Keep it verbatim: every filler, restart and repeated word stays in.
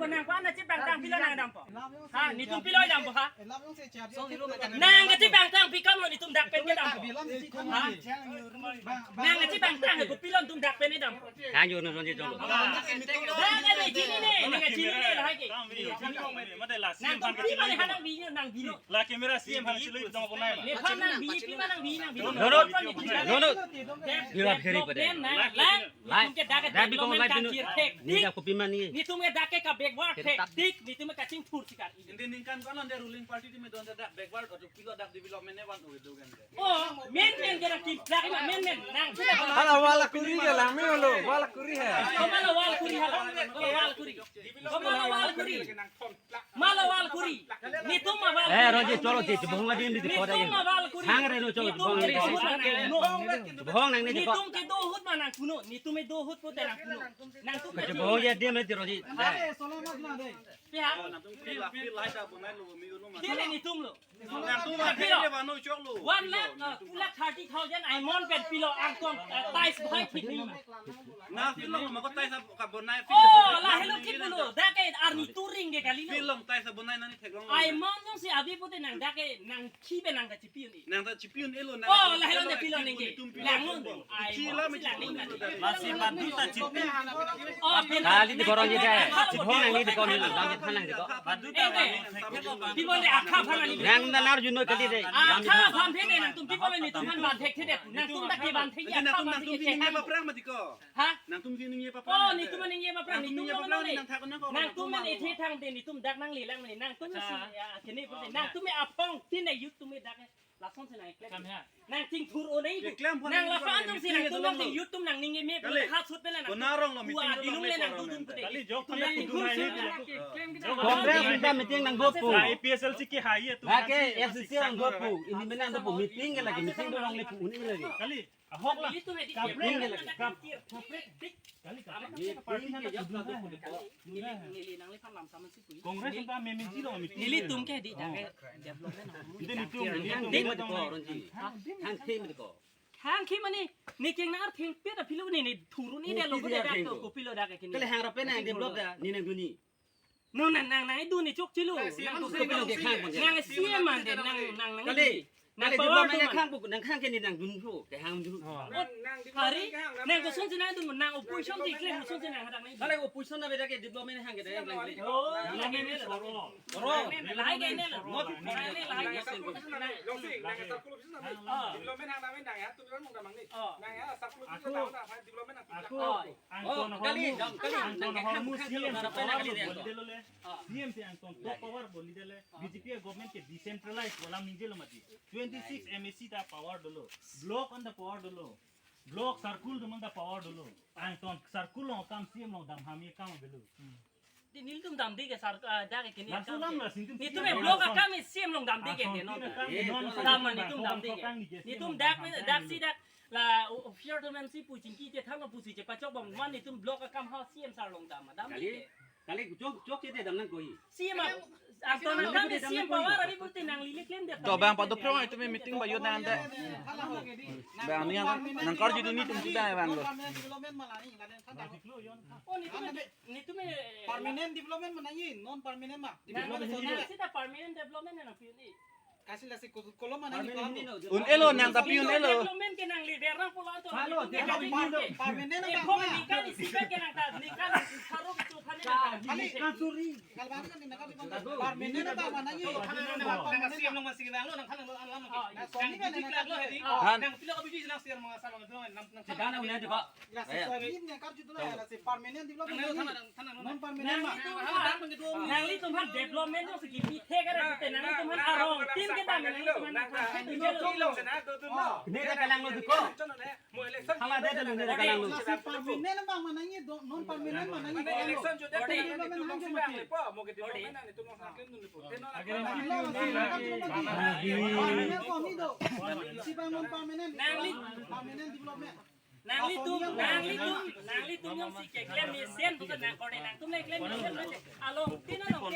Nang ko-an kachepangtang pilo nang dampo? Ha, netum pilo dampo ha? Nang kachepangtang pi kam lo netum dak pen kedampo? Ha? Nang kachepangtang ko pilo netum dak pen kedampo? Hang yo no ronji jong. Nang kachini ne, nang kachini ne lahai ke. Nangtum pi mane ha nang bi nang bi lo. La camera C M han silo dong ko nai. Nephan nang bi, pi ma nang bi, nang bi. No, no. No, no. Birat keri pada. Nang, nang. Lai. Netum ke dak ke dak bi kong development lai pinu. Kachir thek. Ni dak kopi mani. Netum ke dak ke ka backward thek. Tik, netum ke kachingthur sikar. Indi ningkan ko-an lo de ruling party atum do dak backward atau pilo dak development ne van uwe do kan de. Oh, men men ke dak tik dak ma men men. Nang sudah. Hala wala kuri ke lang me lo, wala kuri hai. Ko ma lo wala kuri hala. Ko wala kuri. Ko ma lo wala kuri. Ma lo wala kuri. Netum ma wala kuri. Eh, Ronji, cholo, che, chebohong adim di, netum ma wala kuri. Hang re lo, cholo, netum chebohong adim di. Chebohong nang ne, chebohong nang ne, chebohong. Netum kedo ahut ma nang kuno. Netum kedo ahut pute nang kuno. Nangtum ke chebohong adim di, Ronji. Are, solo mas na de. Pi ha? Nangtum ke la, ke la ta bonai lo, mi lo ma. Ke le netum lo. Nangtum ma ke le ba no chok lo. One lakh, uh, two lakh thirty thousand amount pen pilo angkong, uh, tiles bhai thik ni ma. Na pilo ma ko tiles ap ka bonai. Oh, lahelo thik lo. Dak ke arni touring ke kali lo. Pilo tiles ap bonai nani theklong. Amount jongsi ave pute nang dak ke nang khi pen nang kachipi un-e. Nang ta chipi un-e lo nang. Oh, lahelo ne pilo nang ke. Lang un. Ai, chi la me lang chipi un-e lo. Lasi baduta chipi. Oh, pen kali di korong je dai. Chebohong nang ne di korong je dai. Dam je than nang di ko. Baduta. Eh, eh. Pi bole akha phan ani. Nang na nar juno kali dai. Akha phan the ne nangtum pi bole netum phan ban thek the de. Nangtum dak ke ban thek ya. Nangtum, nangtum ke ningje paprang ma di ko. Ha? Nangtum ke ningje paprang. Oh, netum ningje paprang, netum ningje paprang nang thak nang ko. Nangtum men ethe thang de, netum dak nang lelang ne, nangtum si, ya, kene pute, nangtum me apong tin na youth tum me dak lason si nang klem. Kam ya. Nang chingthur un-e. Ye klem pon nang lason si nang tum nang youth tum nang ningje me pute ha sut pela nang. Kona rong lo meeting dilung le nang dudun pute. Kali jok nang chingthur si nang klem kita. Congress kita meeting nang dopo. A P H L C ke hai ya tu. Lake F C C nang dopo. Ini menang dopo meeting ke lagi meeting dorong le pu un-e lagi. Kali. Ahok la. Nelitum edi kaprek, kaprek, kaprek. Kali, kali. Ama kaprek party na kaprek. Neli, neli nangli phan lam sama si pui. Congress ta meme ji lo mi. Nelitum ke di dak ke development. Ide netum, netum. Hang thim de ko, Ronji. Hang thim de ko. Hang thim mane, ne keng nang artheng pet apilo ne, ne thurun-e de lo, kopi de dak ko, kopi lo dak ke ne. Kali hang rapen nang develop da, ne nang duni. No, nang, nang, nang, idu ni chok chilo. Nang, nang, nang, nang, C M man de, nang, nang, nang, kali, nang, kali, power development tu nang man. Khang bu, nang khang ke ne nang dun pu, ke hang dun. Oh. Hari, nang koson si nang dun, nang opposition si klem, koson si nang hadak nang. Kali opposition na beda ke development khang ke de, nang klem. Oh, lahai ke ne lo. Lahai ke ne lo. Lahai ke ne lo. Development khang nang ya, tu nang mong damang ni. Oh. Nang ya, sab development nang. Ako. Oh. Anton, oh, kali, Hormuzi, dam, kali, Anton, nang Hormuzi khang C M, nang power dolo, dolo le. Ah. C M si Anton, top power dolo le. Ah. B J P government ke decentralized alam ningje lo mati. Twenty six M A C ta power dolo. Block an ta power dolo. Block circle atum an ta power dolo. Anton circle along akam C M along dam, hami akam avelo. Hmm. Di nelitum damde ke sar, ah, dak ke ne. Laso akam alam ke. La sintum netum C M e block along akam C M along damde ke, ah, ne, no? Sintum akam, eh, non, dam ma, non, netum non, damde ke. Netum dak me, dak si dak la, o, o, Fisherman si pu chingki chethan lo pusi chepachok bom, man netum block akam ha C M sar along dam, damde ke. Kali, kali, chok, chok chete dam nang koi. C M a, Anton akam C M power ave pute nangli le klem de. To bang pado prong itum meeting ba yo nang de. Bang ni nang karju dun netum si bang bang lo. Oh, netum, netum, eh, permanent development ma nangji, non permanent ma? Nang, development nang, sita permanent development na pi ni. Kasi lasi ko-, kolom ma nangji. Permanent ko-an ni lo. Un-e lo, nang tapi un-e lo. Development ke nang leader nang pulo to. Halo, netum dia ke kami permanent. Permanent eh, ba, kami ba. Ningkan isi ke nang ta, ningkan saro ke tu phane nang ta. Kali. Ningkan suri. Kalbang kan ningkan di bang. Permanent ba ma nangji. Nang C M nang masih lang lo, nang kan nang alam. Oh, nang soni kan nang kan. Han. Nang pilo ka biji nang C M nang asal nang nang. Sedang nang udah di, Pak. Lasi, eh, sorry, ne karju dolo ya, lasi permanent development nangji. Non permanent ma? Nanglitum aphan, nanglitum aphan development jongsi kipi thek are pute nanglitum aphan arong tin ke dam nanglitum aphan nang phan thek dun lo. Ne ta kalang lo di ko. Mo election. Hala de de ne ta kalang lo. Lasi permanent ba ma nangji, non permanent ma nangji? Mane election jo de development nangji mati. Mo ke development nang itu mo sa klem dun po. Permanent ko ni do. Si bang non permanent. Nangli. Permanent development. Nanglitum, nanglitum, nanglitum jongsi keklem mesen, bukan nang kode nangtum le klem mesen, along tin along ke.